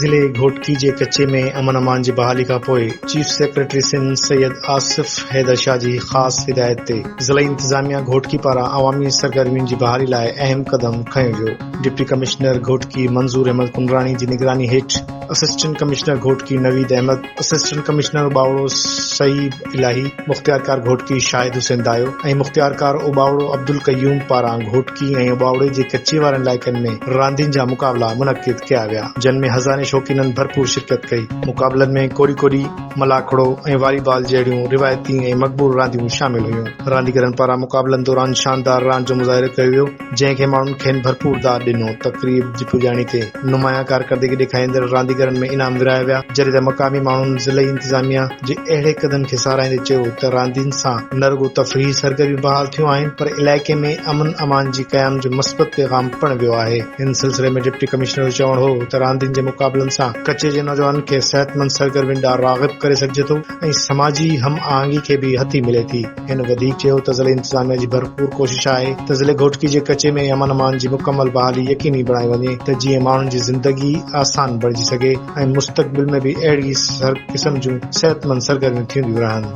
ضلعي گهوٽڪي جي ڪچي ۾ امن امان جي بحالي کانپوء چيف سيڪريٽري سنڌ سيد آصف حيدر شاهه جي خاص هدايت تي ضلعي انتظاميا گهوٽڪي پاران عوامي سرگرمين جي بحالي لاء اهم قدم کنيو ويو. ڊپٽي ڪمشنر گهوٽڪي منظور احمد ڪنراڻي جي نگراني هيٺ assistant commissioner Ghotki Naveed Ahmed, assistant commissioner Ubauro Saeed Elahi, مختيارڪار گهوٽڪي شاهد حسين دايو ۽ مختيارڪار اوٻاوڙو عبدالقيوم پاران گهوٽڪي ۽ اوٻاوڙي جي ڪچي وارن علائقن ۾ راندين جا مقابلا منعقد ڪيا ويا، جن ۾ هزارين شوقينن ڀرپور شرڪت ڪئي. مقابلن ۾ ڪوڏي ڪوڏي، ملاکڙو ۽ والي بال جهڙيون روايتي ۽ مقبول رانديون شامل هيون. رانديگرن پاران مقابلن دوران شاندار راند جو مظاهرو ڪيو ويو، جنهن کي ماڻهن کين ڀرپور داد ڏنو. تقريب جي پڄاڻي تي نمايان ڪارڪردگي ڏيکاريندڙ رانديگرن ۾ انعام ورهايا ويا، جڏهن ته مقامي ماڻهن ضلعي انتظاميا جي اهڙي قدم کي ساراهيندي چيو ته راندين سان نه رڳو تفريحي سرگرميون بحال ٿيون آهن پر علائقي ۾ امن امان جي قيام جو مثبت پيغام پڻ ويو آهي. ان سلسلي ۾ ڊپٽي ڪمشنر جو چوڻ هو ته راندين جي مقابلن سان ڪچي جي نوجوانن کي صحتمند سرگرمين ڏانهن راغب ڪري سگهجي ٿو ۽ سماجي هم آهنگي کي به هٿي ملي ٿي. هن وڌيڪ چيو ته ضلعي انتظاميا جي ڀرپور ڪوشش آهي ته ضلعي گهوٽڪي جي ڪچي ۾ امن امان جي مڪمل بحالي يقيني بڻائي وڃي ته جيئن ماڻهن جي زندگي آسان بڻجي سگهي ۽ مستقبل ۾ به اهڙي قسم جون صحتمند سرگرميون ٿينديون رهن.